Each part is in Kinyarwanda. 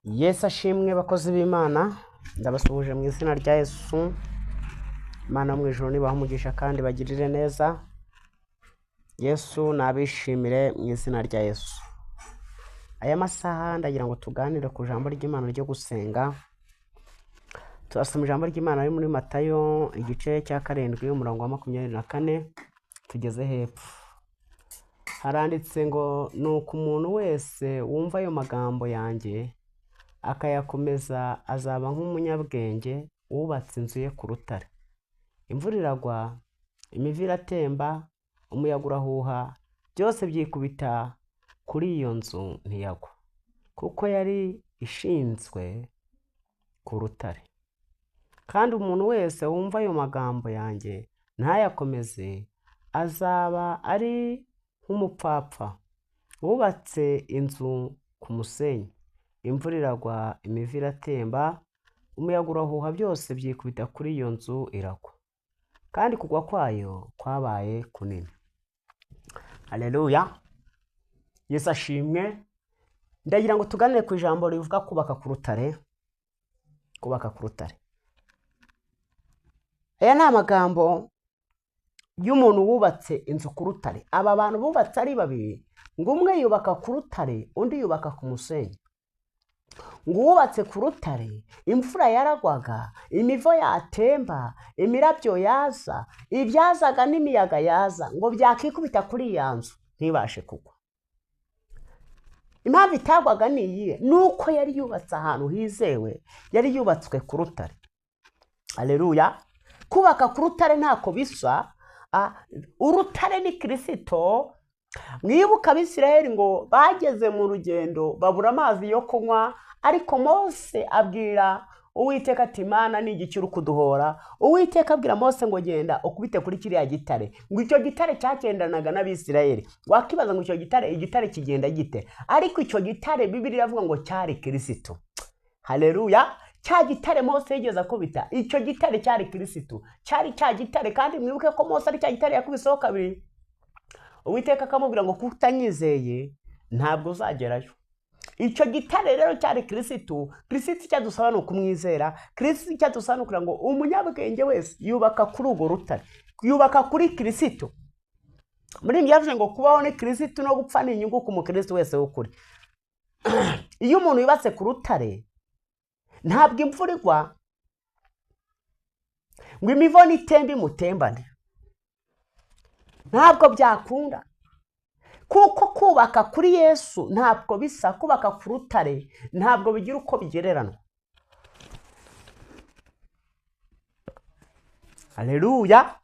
Yesu ashimwe bakozi b'Imana, ndabasuhuje mu izina rya Yesu. Imana yo mu ijuru nibahe umugisha kandi bagirire neza. Yesu nabishimire mu izina rya Yesu. Aya masaha ndagira ngo tuganire ku ijambo ry'Imana ryo gusenga. Turasoma ijambo ry'Imana riri muri Matayo igice cya 7 umurongo wa 24 tugeze hepfo. Haranditse ngo nuko umuntu wese wumva ayo magambo yanjye akayakomeza azaba nk'umunyabwenge wubatse inzu ye ku rutare. Imvura iragwa, imivu iratemba, umuyaga urahuha, byose byikubita kuri iyo nzu ntiyagwa, kuko yari ishinzwe ku rutare. Kandi umuntu wese wumva ayo magambo yanjye ntayakomeze azaba ari nk'umupfapfa wubatse inzu ku musenyi. Imvura iragwa, imivu iratemba, umuyaga urahuha, byose byikubita kuri iyo nzu iragwa, kandi kugwa kwayo kwabaye kunini. Haleluya, Yesu ashimwe. Ndagira ngo tuganire ku ijambo rivuga kubaka ku rutare. Kubaka ku rutare. Aya ni amagambo y'umuntu wubatse inzu ku rutare. Aba bantu bubatse ari babiri, ngo umwe yubaka ku rutare, undi yubaka ku musenyi. Ngo uwubatse ku rutare, imvura yaragwaga, imivo yatemba, imirabyo yaza, ibyazaga n'imiyaga yaza, ngo byakikubita kuri ya nzu ntibashe kugwa. Impamvu itagwaga ni iyihe? Nuko yari yubatse ahantu hizewe, yari yubatswe ku rutare. Haleluya. Kubaka ku rutare ntako bisa. Urutare ni Kristo. Mwibuka Abisirayeli ngo bageze mu rugendo babura amazi yo kunywa, ariko Mose abwira Uwiteka ati Mana ni igiki uri kuduhora? Uwiteka abwira Mose ngo genda ukubite kuri kiriya gitare. Ngo icyo gitare cyagendanaga n'Abisirayeli. Wakibaza ngo icyo gitare, igitare kigenda gite? Ariko icyo gitare Bibiliya iravuga ngo cyari Kristo. Haleluya. Cya gitare Mose yigeze akubita, icyo gitare cyari Kristo. Cyari cya gitare, kandi mwibuke ko Mose ari cya gitare yakubiseho kabiri. Uwiteka akamubwira ngo kutanyizeye ntabwo uzagerayo. Icyo gitare rero cyari Kristo. Kristo icyo adusaba ni ukumwizera. Kristo icyo adusaba ni ukugira ngo umunyabwenge wese yubaka kuri urwo rutare, yubaka kuri Kristo. Muri ibi yavuze ngo kubaho ni Kristo no gupfa ni inyungu ku mukristo wese w'ukuri. Iyo umuntu yubatse ku rutare ntabwo imvura igwa ngo imivo n'itemba imutembane, ntabwo byakunda. Kuko kubaka kuri Yesu ntabwo bisa, kubaka ku rutare ntabwo bigira uko bigereranwa. Haleluya.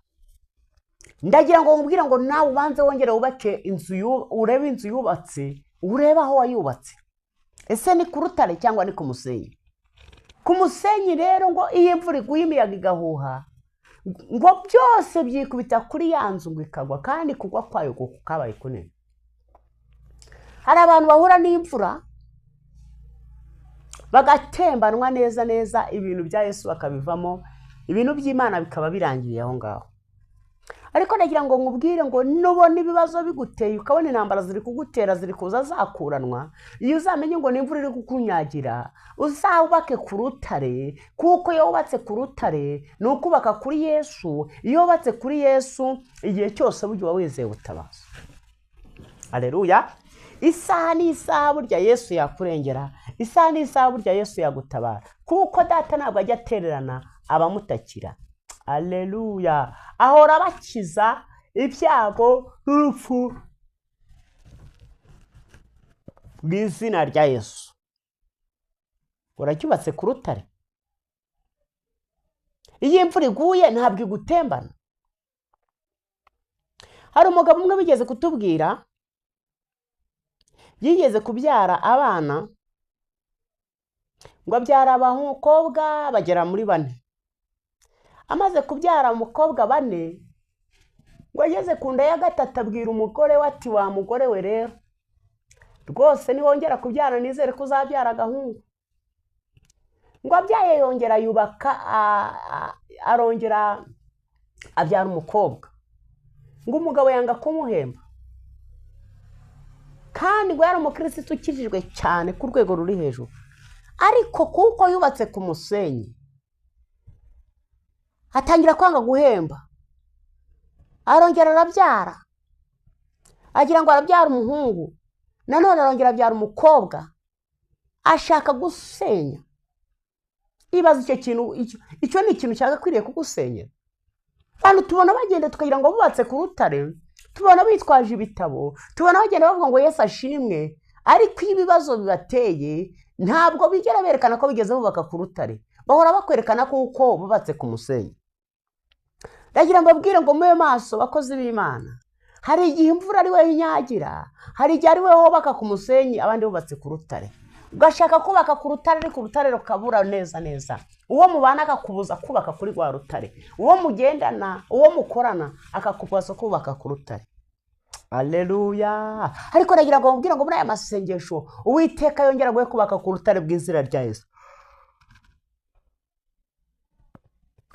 Ndagira ngo nkubwire ngo nawe ubanze wongere wubake inzu, urebe inzu yubatse, urebe aho wayubatse. Ese ni ku rutare cyangwa ni ku musenyi? Ku musenyi rero ngo iyo imvura iguye imiyaga igahuha, ngo byose byikubita kuri ya nzu ngo ikagwa, kandi kugwa kwayo kabaye kunini. Hari abantu bahura n'imvura bagatembanwa neza neza, ibintu bya Yesu bakabivamo, ibintu by'Imana bikaba birangiriye aho ngaho. Ariko ndagira ngo nkubwire ngo nubona ibibazo biguteye, ukabona intambara ziri kugutera, ziri kuza zakuranwa, iyo uzamenye ngo n'imvura iri kukunyagira, uzubake ku rutare. Kuko iyo wubatse ku rutare ni ukubaka kuri Yesu. Iyo wubatse kuri Yesu igihe cyose burya uba wizeye ubutabazi. Haleluya. Isaha n'isaha burya Yesu yakurengera, isaha n'isaha burya Yesu yagutabara, kuko data ntabwo ajya atererana abamutakira. Haleluya. Ahora abakiza ibyago n'urupfu mu izina rya Yesu. Uracyubatse ku rutare. Iyo imvura iguye ntabwo igutembana. Hari umugabo umwe wigeze kutubwira, yigeze kubyara abana, ngo abyara abakobwa bagera muri 4. Amaze kubyara umukobwa 4, ngo ageze ku nda ya 3 abwira umugore we ati wa mugore we rero rwose niwongera kubyara nizere ko uzabyara agahungu. Ngo abyaye yongera yubaka, arongera abyara umukobwa. Ngo umugabo yanga kumuhemba, kandi ngo yari umukristo ukijijwe cyane ku rwego ruri hejuru. Ariko kuko yubatse ku musenyi, atangira kwanga guhemba, arongera arabyara, agira ngo arabyara umuhungu, nanone arongera abyara umukobwa, ashaka gusenya. Ibaza icyo kintu, icyo ni ikintu cyagakwiriye kugusenyera. Abantu tubona bagenda tukagira ngo bubatse ku rutare, tubona bitwaje ibitabo, tubona bagenda bavuga ngo Yesu ashimwe, ariko iyo ibibazo bibateye ntabwo bigera berekana ko bigeze bubaka ku rutare, bahora bakwerekana kuko bubatse ku musenyi. Ndagira mbabwire ngo mube maso bakozi b'Imana. Hari igihe imvura ari we inyagira, hari igihe ari we wubaka ku musenyi, abandi bubatse ku rutare. Ugashaka kubaka ku rutare ariko urutare rukabura neza neza. Uwo mubana akakubuza kubaka kuri rwa rutare, uwo mugendana, uwo mukorana akakubuza kubaka ku rutare. Haleluya! Ariko ndagira ngo mbabwire ngo muri aya masengesho Uwiteka yongera guhe kubaka ku rutare bw'izina rya Yesu.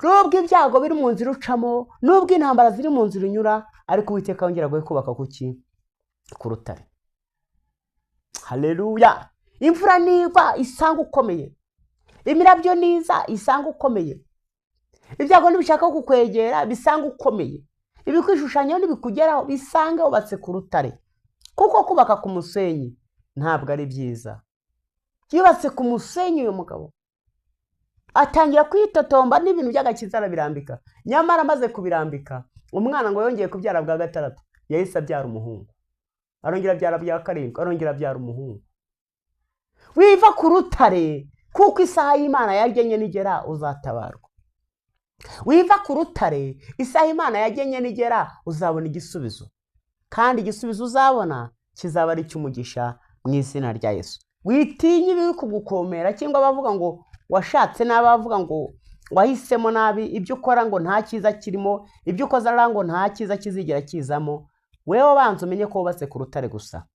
Nubwo ibyago biri mu nzira ucamo, nubwo intambara ziri mu nzira unyura, ariko Uwiteka yongera guhe kubaka kuki? Ku rutare. Haleluya! Imvura nigwa isanga ukomeye, imirabyo niza isanga ukomeye, ibyago nibishaka kukwegera bisanga ukomeye, ibikwishushanya nibikugeraho bisange wubatse ku rutare. Kuko kubaka ku musenyi ntabwo ari byiza. Yubatse ku musenyi uyu mugabo atangira kwitotomba n'ibintu by'agakiza arabirambika. Nyamara amaze kubirambika, umwana ngo yongeye kubyara bwa gatandatu, yahise abyara umuhungu, arongera abyara bya karindwi, arongera abyara umuhungu. Wiva ku rutare, kuko isaha y'Imana yagenye nigera uzatabarwa. Wiva ku rutare, isaha Imana yagenye nigera uzabona igisubizo, kandi igisubizo uzabona kizaba ari icy'umugisha mu izina rya Yesu. Witinye ibiri kugukomera, cyangwa bavuga ngo washatse nabi, bavuga ngo wahisemo nabi, ibyo ukora ngo nta cyiza kirimo, ibyo ukoze ngo nta cyiza kizigera kizamo. Wewe banza umenye ko wubatse ku rutare gusa.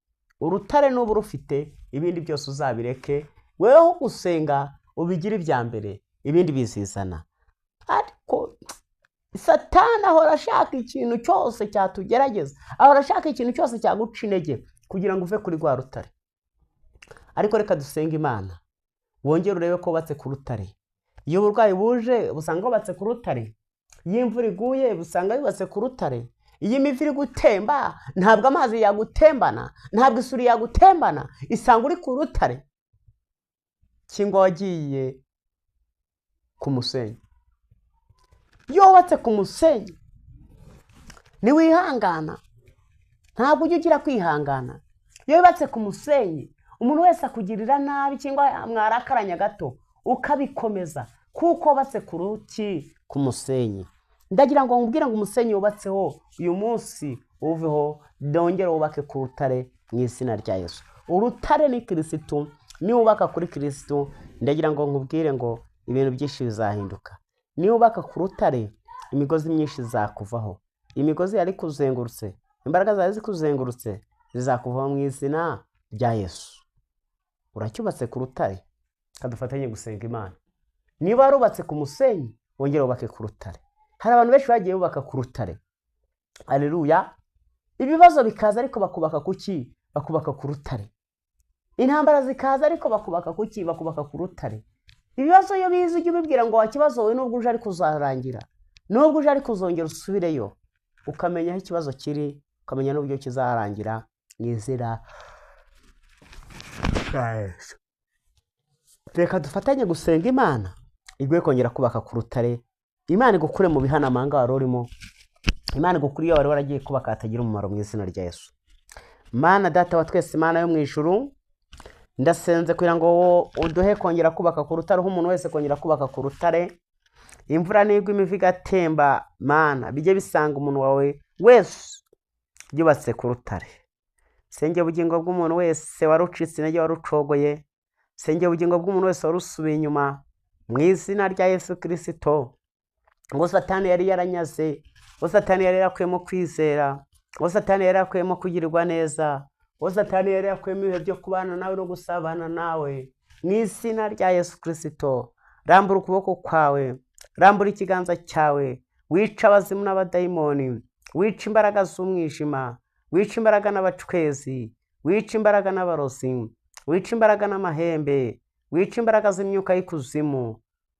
Urutare nuba urufite, ibindi byose uzabireke. Wewe gusenga ubigire ibya mbere, ibindi bizizana. Ariko Satani ahora ashaka ikintu cyose cyatugerageza, ahora ashaka ikintu cyose cyaguca intege kugira ngo uve kuri rwa rutare. Ariko reka dusenge Imana, wongere urebe ko wubatse ku rutare. Iyo uburwayi buje busanga wubatse ku rutare, iyo imvura iguye busanga yubatse ku rutare, iyo imivu iri gutemba ntabwo amazi yagutembana, ntabwo isuri yagutembana, isanga uri ku rutare. Cyangwa wagiye ku musenyi. Iyo wubatse ku musenyi ntiwihangana, ntabwo ujya ugira kwihangana. Iyo wubatse ku musenyi umuntu wese akugirira nabi cyangwa mwarakaranya gato ukabikomeza, kuko wubatse ku ruki, ku musenyi. Ndagira ngo nkubwire ngo umusenyi wubatseho uyu munsi uveho, dongere wubake ku rutare mu izina rya Yesu. Urutare ni Kirisitu. Niwubaka kuri Kirisitu, ndagira ngo nkubwire ngo ibintu byinshi bizahinduka. Niwubaka ku rutare, imigozi myinshi izakuvaho. Imigozi yari kuzengurutse, imbaraga zari zikuzengurutse zizakuvaho mu izina rya Yesu. Uracyubatse ku rutare, kadufatanye gusenga Imana. Niba warubatse ku musenyi, wongere wubake ku rutare. Hari abantu benshi bagiye bubaka ku rutare. Haleluya! Ibibazo bikaza ariko bakubaka kuki? Bakubaka ku rutare. Intambara zikaza ariko bakubaka kuki? Bakubaka ku rutare. Ibibazo iyo biza ujye ubibwira ngo wakibazo wowe, nubwo uje ariko uzarangira, nubwo uje ariko uzongera usubireyo, ukamenya aho ikibazo kiri, ukamenya n'uburyo kizarangira mu izina rya Yesu. Reka dufatanye gusenga Imana iguhe kongera kubaka ku rutare. Imana igukure mu bihanamanga wari urimo, Imana igukure iyo wari waragiye kubaka hatagira umumaro mu izina rya Yesu. Mana Data wa twese, Mana yo mu ijuru, ndasenze kugira ngo uduhe kongera kubaka ku rutare, aho umuntu wese kongera kubaka ku rutare. Imvura nigwa imivu igatemba, Mana bijye bisanga umuntu wawe wese yubatse ku rutare. Senge ubugingo bw'umuntu wese warucitse intege, warucogoye. Senge ubugingo bw'umuntu wese warusubiye inyuma mu izina rya Yesu Kristo. Ngo Satani yari yaranyaze, ngo Satani yari yarakuyemo kwizera, ngo Satani yari yarakuyemo kugirirwa neza, ngo Satani yari yarakuyemo ibihe byo kubana nawe no gusabana nawe. Mu izina rya Yesu Kristo, rambura ukuboko kwawe, rambura ikiganza cyawe, wica abazimu n'abadayimoni, wica imbaraga z'umwijima, wica imbaraga n'abacwezi, wica imbaraga n'abarozi, wica imbaraga n'amahembe, Wice imbaraga z'imyuka y'ikuzimu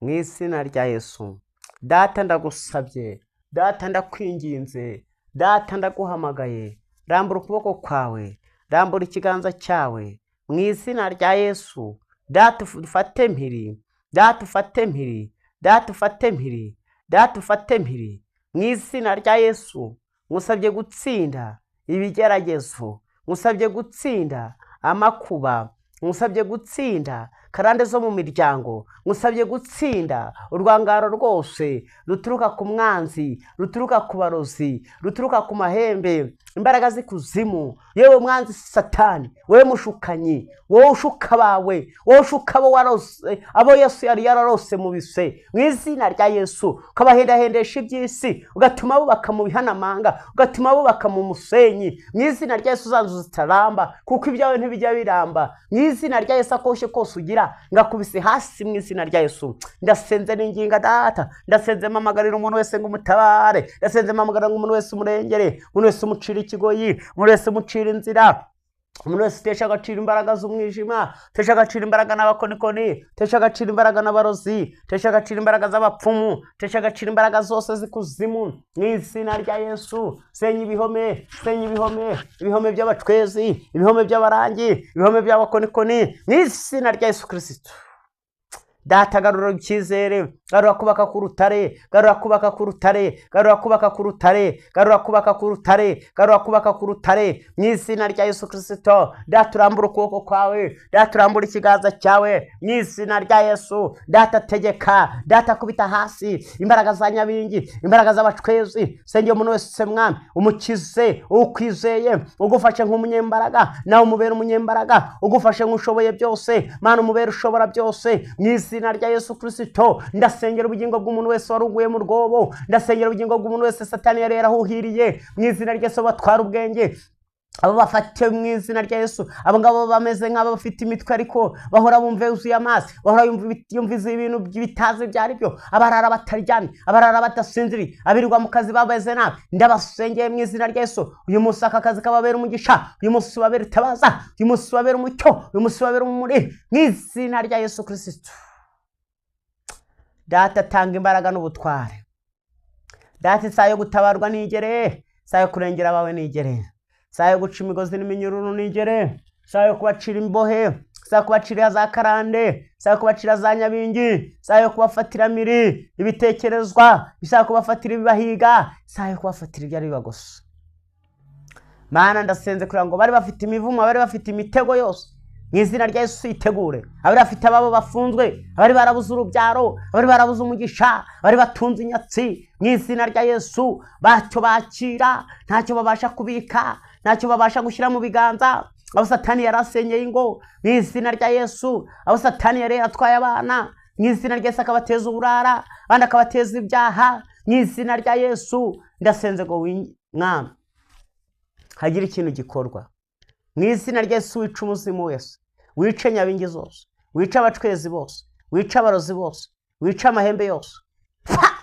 mu izina rya Yesu. Data ndagusabye, Data ndakwinginze, Data ndaguhamagaye, rambura ukuboko kwawe, rambura ikiganza cyawe mu izina rya Yesu. Data ufate mpiri, Data ufate mpiri, Data ufate mpiri, Data ufate mpiri mu izina rya Yesu. Ngusabye gutsinda ibigeragezo, ngusabye gutsinda amakuba, ngusabye gutsinda karande zo mu miryango, ngusabye gutsinda urwangaro rwose ruturuka ku mwanzi, ruturuka ku barozi, ruturuka ku mahembe, imbaraga z'ikuzimu. Yewe mwanzi Satani, wowe mushukanyi, wowe ushuka abawe, wowe ushuka abo warose, abo Yesu yari yararose mu bise, mu izina rya Yesu ukabahendahendesha iby'isi, ugatuma bubaka mu bihanamanga, ugatuma bubaka mu musenyi, mu izina rya Yesu za nzu zitaramba, kuko ibyawe ntibijya biramba. Mu izina rya Yesu akoshye kose ugira ngakubise hasi mu izina rya Yesu. Ndasenze n'inginga Data, ndasenze mpamagarira umuntu wese ngo umutabare, ndasenze mpamagarira ngo umuntu wese umurengere, umuntu wese umucira ikigoyi, umuntu wese umucira inzira, umuntu wese utesha agaciro imbaraga z'umwijima, utesha agaciro imbaraga n'abakonikoni, utesha agaciro imbaraga n'abarozi, utesha agaciro imbaraga z'abapfumu, utesha agaciro imbaraga zose z'ikuzimu mu izina rya Yesu. Senya ibihome, senya ibihome, ibihome by'abacwezi, ibihome by'abarangi, ibihome by'abakonikoni mu izina rya Yesu Kristo. Data garura icyizere, garura kubaka ku rutare, garura kubaka ku rutare, garura kubaka ku rutare, garura kubaka ku rutare, garura kubaka ku rutare mu izina rya Yesu Kristo. Data urambura ukuboko kwawe, Data urambura ikiganza cyawe mu izina rya Yesu. Data tegeka, Data kubita hasi imbaraga za nyabingi, imbaraga z'abacwezi. Sengera umuntu wese mwami, umukize ukwizeye, ugufashe nk'umunyembaraga, nawe umubere umunyembaraga, ugufashe nk'ushoboye byose, Mana umubere ushobora byose mu izina rya Yesu Kristo. Ndasengera ubugingo bw'umuntu wese waruguye mu rwobo, ndasengera ubugingo bw'umuntu wese Satani yari yarahuhiriye mu izina rya Yesu. Batwara ubwenge abo bafatiwe mu izina rya Yesu. Abo ngabo bameze nk'abo bafite imitwe ariko bahora bumva yuzuye amazi, bahora yumva ibintu bitazi ibyo ari byo, abarara bataryamye, abarara badasinziriye, abirirwa mu kazi bameze nabi. Ndabasengeye mu izina rya Yesu. Uyu munsi aka kazi kababera umugisha, uyu munsi ubabera itabaza, uyu munsi ubabera umucyo, uyu munsi ubabera umuri mu izina rya Yesu Kristo. Data tanga imbaraga n'ubutware. Data isaha yo gutabarwa nigere, isaha yo kurengera abawe nigere, isaha yo guca imigozi n'iminyururu nigere, isaha yo kubacira imbohe, isaha yo kubacira za karande, isaha yo kubacira za nyabingi, isaha yo kubafatira miri ibitekerezwa, isaha yo kubafatira ibibahiga, isaha yo kubafatira ibyo ari bibagosa. Mana ndasenze kugira ngo bari bafite imivumo, bari bafite imitego yose mu izina rya Yesu itegure. Abari bafite ababo bafunzwe, abari barabuze urubyaro, abari barabuze umugisha, abari batunze inyatsi mu izina rya Yesu bacyo bakira, ntacyo babasha kubika, ntacyo babasha gushyira mu biganza. Abo Satani yarasenyeye ingo mu izina rya Yesu, abo Satani yari atwaye abana mu izina rya Yesu akabateza uburara, abandi akabateza ibyaha mu izina rya Yesu. Ndasenze ngo mwami hagire ikintu gikorwa mu izina rya Yesu. Wica umuzimu wese, wice nyabingi zose, wice abacwezi bose, wice abarozi bose, wice amahembe yose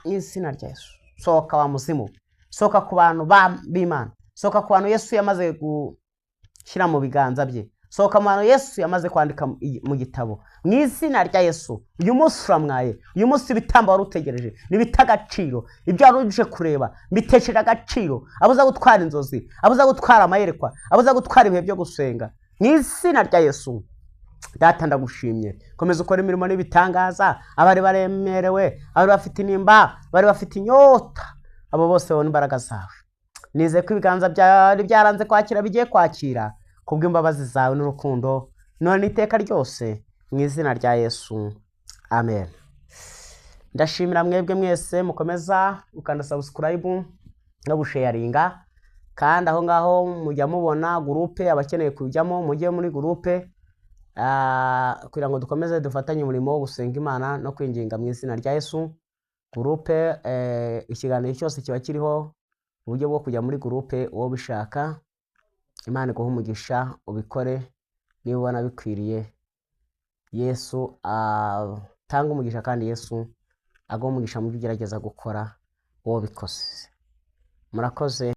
mu izina rya Yesu. Sohoka wa muzimu, sohoka ku bantu b'Imana, sohoka ku bantu Yesu yamaze gushyira mu biganza bye, sohoka mu bantu Yesu yamaze kwandika mu gitabo mu izina rya Yesu. Uyu munsi uramwaye, uyu munsi ibitambo wari utegereje nibita agaciro, ibyo wari uje kureba mbitesheje agaciro. Abuza gutwara inzozi, abuza gutwara amayerekwa, abuza gutwara ibihe byo gusenga mu izina rya Yesu. Data ndagushimye, komeza ukora imirimo n'ibitangaza. Abari baremerewe, abari bafite intimba, abari bafite inyota, abo bose babona imbaraga zawe. Nizeye ko ibiganza byari byaranze kwakira bigiye kwakira kubw'imbabazi zawe n'urukundo none iteka ryose mu izina rya Yesu, amen. Ndashimira mwebwe mwese mukomeza gukanda subscribe no gusharinga, kandi aho ngaho mujya mubona groupe, abakeneye kujyamo mujye muri groupe kugira ngo dukomeze dufatanye umurimo wo gusenga Imana no kwinginga mu izina rya Yesu. Groupe ikiganiro cyose kiba kiriho uburyo bwo kujya muri groupe, uwo bishaka. Imana iguhe umugisha, ubikore niba ubona bikwiriye. Yesu atanga umugisha, kandi Yesu aguhe umugisha mu byo ugerageza gukora uwo bikoze. Murakoze.